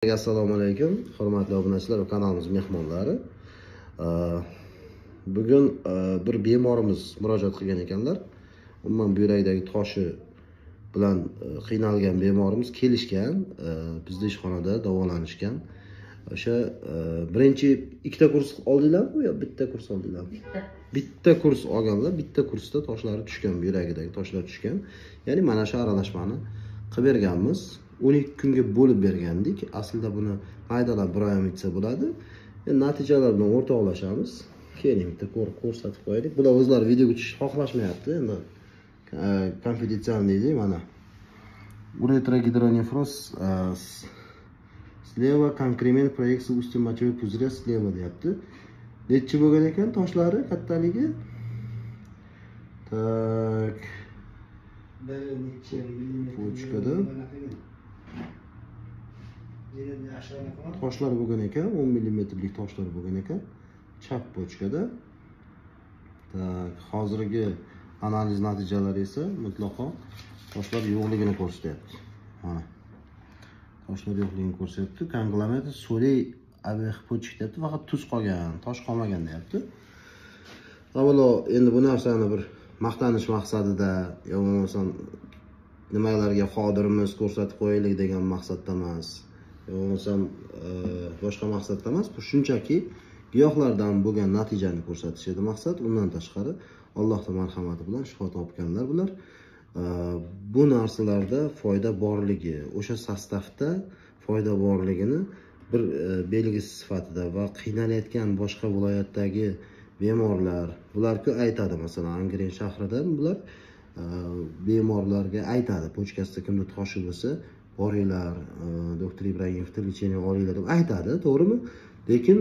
Assalomu alaykum, hurmatli obunachilar va kanalimiz mehmonlari. Bugun bir bemorimiz murojaat qilgan ekanlar. Umuman buyrakdagi toshi bilan qiynalgan bemorimiz kelishgan, bizni ishxonada davolanishgan. O'sha birinchi ikkita kurs oldinglarmi yo bitta kurs oldinglarmi? Bitta. Bitta kurs olganlar, bitta kursda toshlari tushgan, buyragidagi toshlar tushgan. Ya'ni mana shu aralashmani qilib berganmiz. 12 kunga bo'lib bergandik. Aslida buni maydalab bir oy ham ichsa bo'ladi. Endi natijalar bilan o'rtoqlashamiz. Keling, bitta ko'rib ko'rsatib qo'yaylik. Bular o'zlari videoga tushishni xohlashmayapti. Endi конфиденциальный deydi mana. Уретрогидронефроз слева, конкремент проекция устья мочевого пузыря слева deyapti. Nechi bo'lgan ekan toshlari kattaligi? Так. Bir necha millimetr. Почка da. Toshlar bo'lgan ekan, 10 millimetrlik toshlar bo'lgan ekan chap почка da. Так, hozirgi analiz natijalari esa mutlaqo toshlar yo'qligini ko'rsatyapti. Mana. Toshlar yo'qligini ko'rsatyapti. Конгломерат солей обеих почек deyapti, faqat tuz qolgan, tosh qolmagan deyapti. Avvalo endi bu narsani bir maqtanish maqsadida yo bo'lmasam nimalarga qodirmiz ko'rsatib qo'yaylik degan maqsadda emas, yo bo'lmasam boshqa maqsadda emas. Bu shunchaki giyohlardan bo'lgan natijani ko'rsatish edi maqsad. Undan tashqari Allohning marhamati bilan shifo topganlar bular. Bu narsalarda foyda borligi, o'sha sostavda foyda borligini bir belgisi sifatida va qiynalayotgan boshqa viloyatdagi bemorlar, bular-ku aytadi, masalan, Angren shahridan bular bemorlarga aytadi, почка sida kimda toshi bo'lsa, boringlar, doktor Ibragimovda лечение olinglar deb aytadi, to'g'rimi? Lekin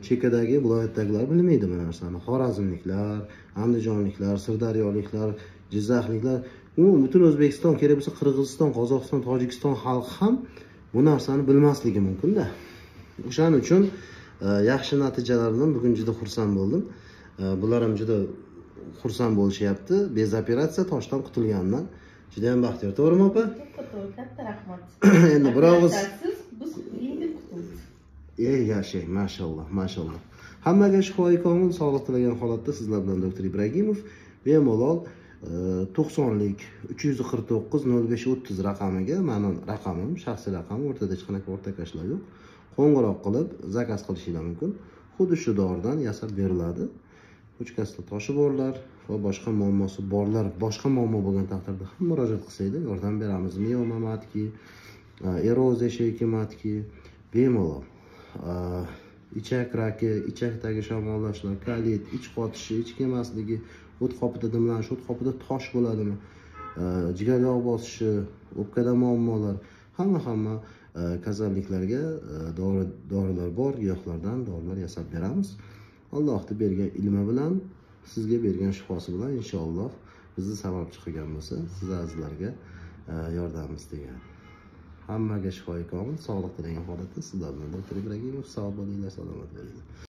chekadagi viloyatdagilar bilmaydi bu narsani. Xorazmliklar, Andijonliklar, Sirdaryoliklar, Jizzaxliklar, umuman butun O'zbekiston, kerak bo'lsa Qirg'iziston, Qozog'iston, Tojikiston xalqi ham bu narsani bilmasligi mumkin-da. O'shaning uchun yaxshi natijalar bilan bugun juda xursand bo'ldim. Bular ham juda xursand bo'lishyapti. Без operatsiya toshdan qutulgandan juda ham baxtiyor. To'g'rimi, opa? To'g'ri, katta rahmat. Endi bir og'iz Operatsiyasiz biz yengil qutuldik. Ey yashang, mashalloh, mashalloh. Hammaga shifoi komil, sog'liq tilagan holatda sizlar bilan doktor Ibragimov bemalol 90lik 349 05 30 raqamiga, meni raqamim, shaxsiy raqamim, o'rtada hech qanaqa o'rtakashlar yo'q. Qo'ng'iroq qilib zakaz qilishingiz mumkin. Xuddi shu doridan yasab beriladi. Почка sida toshi borlar va boshqa muammosi borlar, boshqa muammo bo'lgan taqdirda ham murojaat qilsanglar yordam beramiz. Миома матки, eroziya шейки матки, bemalol. Ichak raki, ichakdagi shamollashlar, kolit, ich qotishi, ich kelmasligi, o't qopida dimlanish, o't qopida tosh bo'ladimi, jigar yog' bosishi, o'pkada muammolar, hamma kasalliklarga dorilar bor, giyohlardan dorilar yasab beramiz. Allohning bergan ilmi bilan, sizga bergan shifosi bilan inshaalloh bizni sababchi qilgan bo'lsa, siz azizlarga yordamimiz tegadi. Hammaga shifoi komil, sog'liq tilagan holatda sizlar bilan doktor Ibragimov. Sog' bo'linglar, salomat bo'linglar.